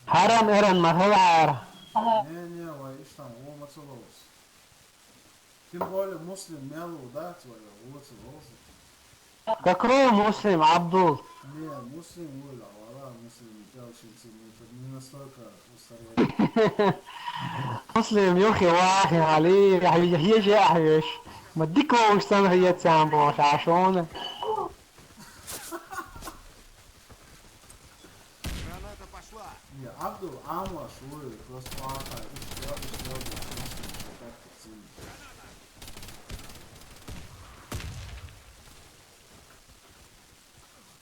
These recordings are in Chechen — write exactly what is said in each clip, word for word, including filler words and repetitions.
Хьарам-эран ма хилара. Не, не, вай иштта гӀо ма ца ловзу. Тем более Муслим мел ву дац вай, ву ца ловзу. Какой Муслим, Абдул? Не, Муслим ву, вала, Муслим, пел шин ца, не настолько устарел. Муслим, юххе-ваххе хьалийра, хьежа а хьежаш. Ма дика вовшашца санна хеташ боху шуна. Граната пошла. Не, Абдул Амаш ву, просто ахьа, иштта, иштта, иштта, так, так, так.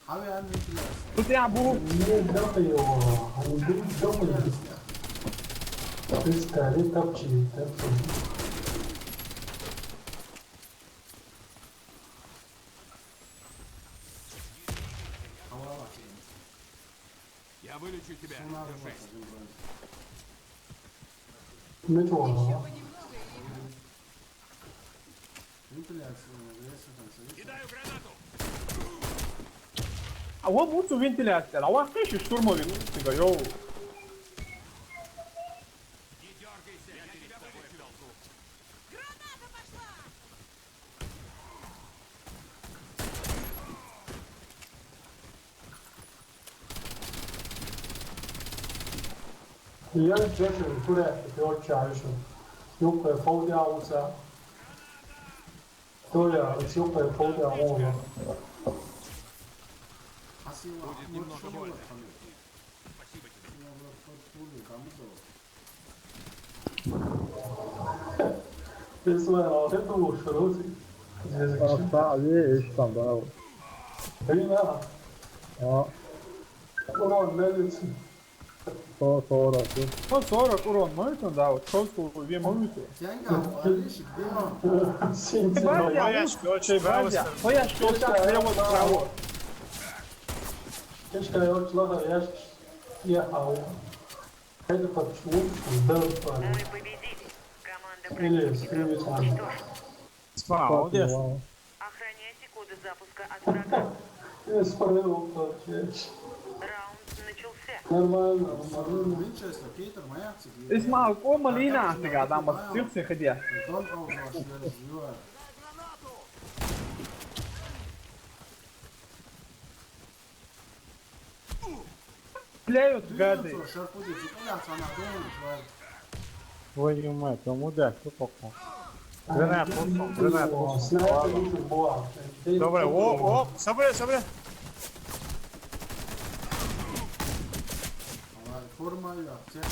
Хьавеана вентиляция. Тут я бу. Не, да, его, он был дома. Ты скорее топчи, топчи. Я вылечу тебя. Держись. Мечо. Кидаю гранату. А вот лучше вентиляция. А вот ты ещё штурмовик. Ты говорю. Не дёргайся, я тебя вылечу. Граната пошла! Я честно, куда ты чаешь? Юбка полдня уца. Толя, юбка полдня ума. Будет немного больно. Спасибо тебе. This way, I'll hit the bush for those. Aa, sağ ol, iyi, iyi, tamam, bravo. Beni ne? Aa. Ulan ne diyorsun? Sağ ol, sağ olasın. Sağ ol, sağ ol, Uran, ne diyorsun daha? Çok soğuk, bir mi? Sen gel, kardeşim, bir an. Sim, sim. Bak ya, usta, şey, bak ya. Koy ya, şu olsa, ne olsa, bravo. Keşke yokçular da yaş, ya, abi. Это почему? Да, правильно. Мы победили. Команда противника уничтожена. Молодец. Охраняйте коды запуска от врага. Раунд начался. Нормально, нормально. Исмаил, о, Малина, ты гадам, вот ты все ходи. Стреляют, гады. Твою мать, он удар, что пока? Гранат, вот, гранат, вот. Добре, о, о, собри, собри. Формально, всех.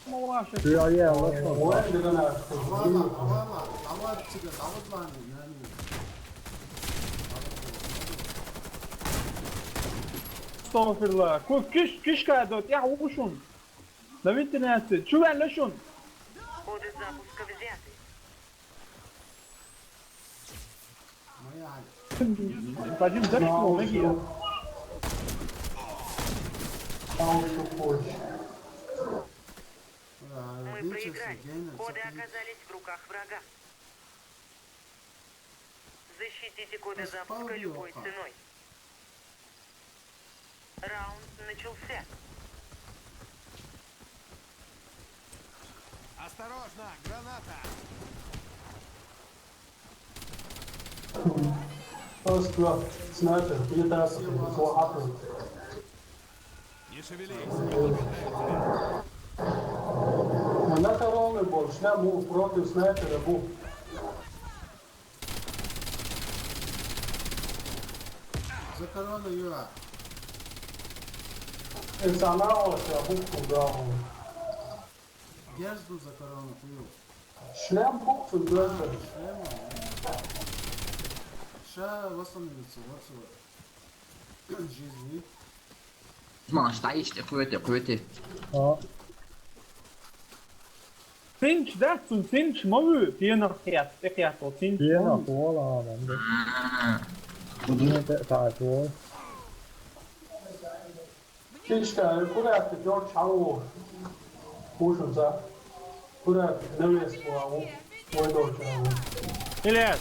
Молодец. Ты, а я, вот что? Ой, да, да, да. Давай, давай, давай, давай, давай, давай, давай. Estağfirullah. Ku kiş, kiş kaydı, ya, uçun. Давайте на это. Чуван лошун. Коды запуска взяты. Пойдём дальше, помоги. Мы проиграли. Коды оказались в руках врага. Защитите коды запуска любой ценой. Раунд начался. Осторожно, граната! First blood, sniper, или так, вот, апрель. Не шевелись, не хватает тебя. Она коронный был, шням против снайпера был. За корону, Юра. Инсанал, я букву дал. Герзду за корону, хуёв. Шлем букву, да. Шлем, да. Ща восстановится, вот всё. Жизнь. Ма, ста иште, куьйте, куьйте. А. Цинч, да, цун цинч ма вуй, пенах кхет, тӀекхетта цинч ма вуй. Пенах ву, а, ман де. А. Дина те, та, ву. Кишка, куда ты, Джордж, ау? Кушал за. Куда ты, навес, ау? Ой, Джордж, ау. Илес.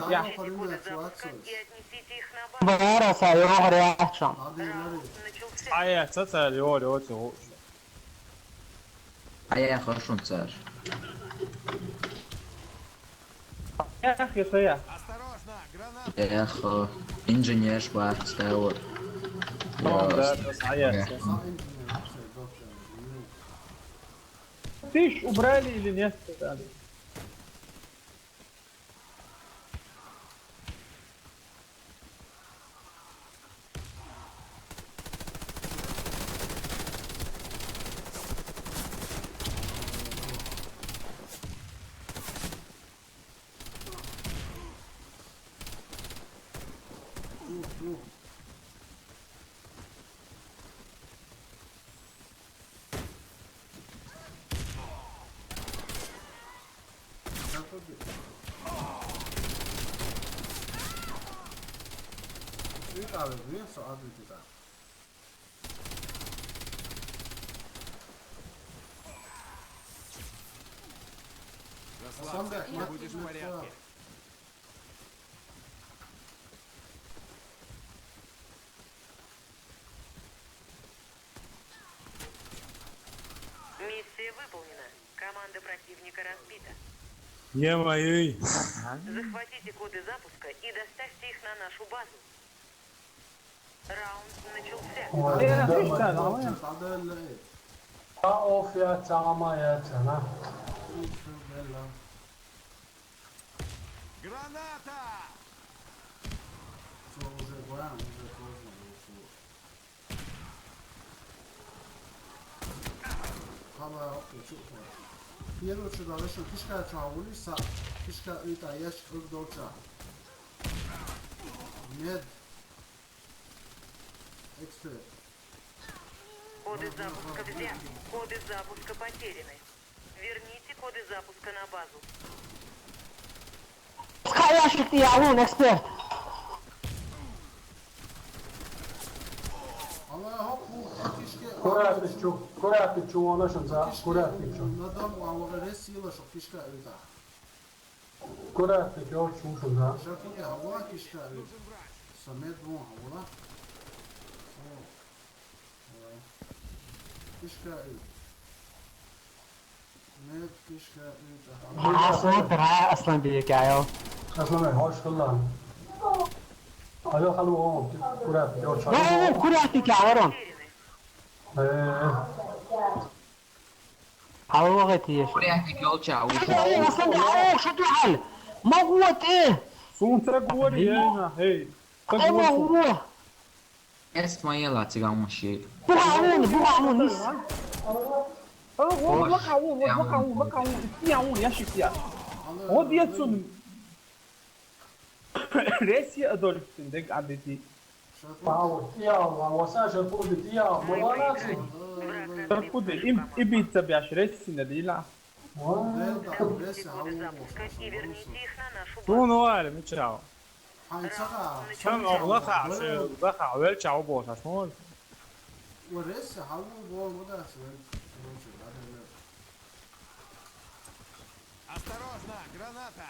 Даун, я. Бараса, ёгъри ахчам. Ая, цацар, ёгъри, оти, о. Ая, хошун цар. Эх, ехая. Эх, инженер шварц, да, вот. О, да, да, ая. Эх. Ты ж убрали или нет, там? Abi, biliyor musun? Abi, güzel. Расслабься, Hasan Bey, ты будешь в порядке. Миссия выполнена. Команда противника разбита. Ё-моё. Захватите коды запуска и доставьте их на нашу базу. Раунд начался. Ой, Эй, да, слышь, да, да, давай. Надо ле. А, оф, я сама, я сама. Граната! Всё, уже два, уже поздно, уже всё. Хала, окей, чё, хала. Первый чё, давай, что, кишка, чё, а улица, кишка, это, ящик, как долча. Мед. Эксперт. Коды запуска взяты. Коды запуска потеряны. Верните коды запуска на базу. Скаяшик и Алун, эксперт. Аллах, хоп, хоп, кишка. Куратичу, куратичу, она шанса, куратичу. Надам, а вот ресила, что кишка, это. Куратичу, чушуна. Шакия, хала кишка. Самед вон, хала. О. Кишка. Мед кишка. Аслан, пирай, Аслан бирге, айо. Аслан, хош гелдин. Айо, халу, о, куратичу, чушуна. О, куратичу, чаварон. Э. Алло, гати еш. Курятник ёлча, уж. Эй, Аслан, эй, что ты, Аль? Могу вот, э. Сунца говори, эй, на, эй. Эй, могу. Эс моя ла, цыган мужик. Бугавун, бугавун, нис. Эй, вот, вот, вот, вот, вот, вот, вот, я шутя. Вот я сун. Россия адольфтин, дег адети. Пау, тиял, васа шапуди, тиял, молодцы. Шапуди, им, ибица бяш, Россия дила. Ва. Коды запуска и верните их на нашу базу. Ну, ну, али, мичао. Сен огъла хаши, за ха, вел чао бошаш, мол. Осторожно, граната!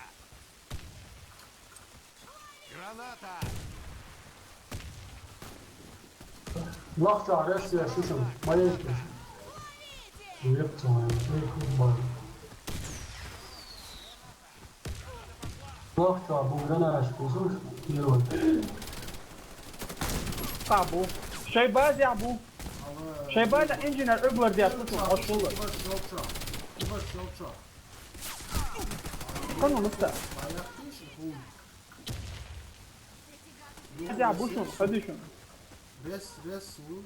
Граната! Лахча, Россия, шишим, моя икиш. Ёб твою, эй, футбол. Лахча, бу гранаш, кусуш, герой. Табу. Шайбази абу. Шайбази инженер, öbür diye tutun, açıldı. Kanı usta. Hadi ya, bu şunu, hadi şunu. Rest, rest, vur,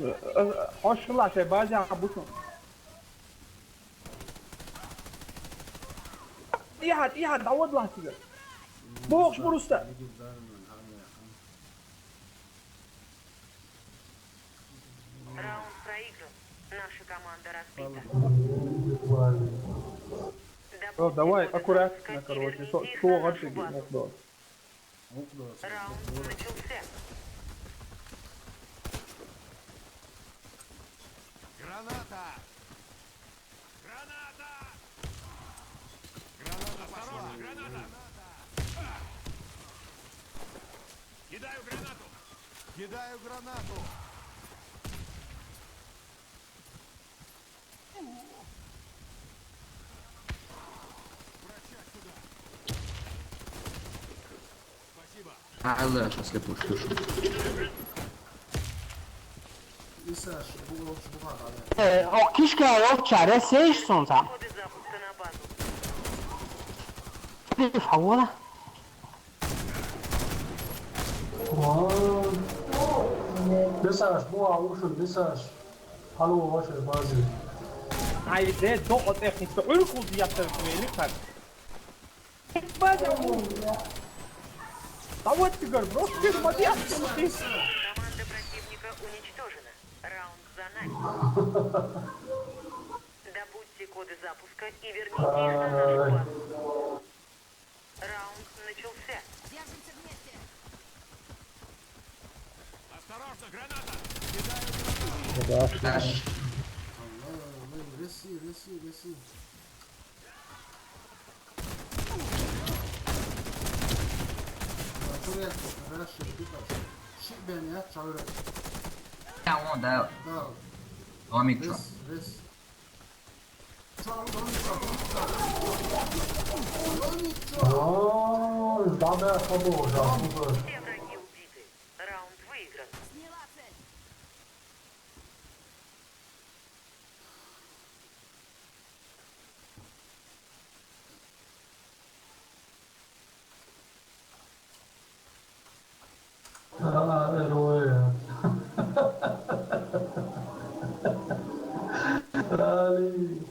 vur, vur. Hoş kıla şey, bazı ya, bu şunu. İyi hadi, iyi hadi, davud lan size. Bu hoş bu usta. Раунд проигран. Наша команда разбита. Всё, давай, аккуратно, короче, со-, согъар чеги, мукъдор. Раунд начался. Граната! Граната! Граната пошла! Граната! Кидаю гранату! Кидаю гранату! Врача сюда! Спасибо! Алло, сейчас я пушу. Э, о, кишка, о, чаре, сеш сон там. Ты фаула? Вау. Бесаш, бу аушун, бесаш. Алло, ваше бази. Ай, де, до, от, эхни, то, ой, кул, я, так, не, не, так. База, у. А вот ты, говорю, просто ты смотри, а ты смотри. Команда противника уничтожена. Раунд за нами. Добудьте коды запуска и верните их на нашу базу. Раунд начался. Держимся вместе. Хорош. Хорош. Let's see, let's see, let's see. Buraya rush, bir bak. Shit beni ya, çağırır. Down one, down. Down. One mid drop. Rest, rest. Чё, он не прав, он не прав. Он не прав. О, да, да, слабо, да, слабо. Все враги убиты. Раунд выигран. Сняла цель. А, герои. Али.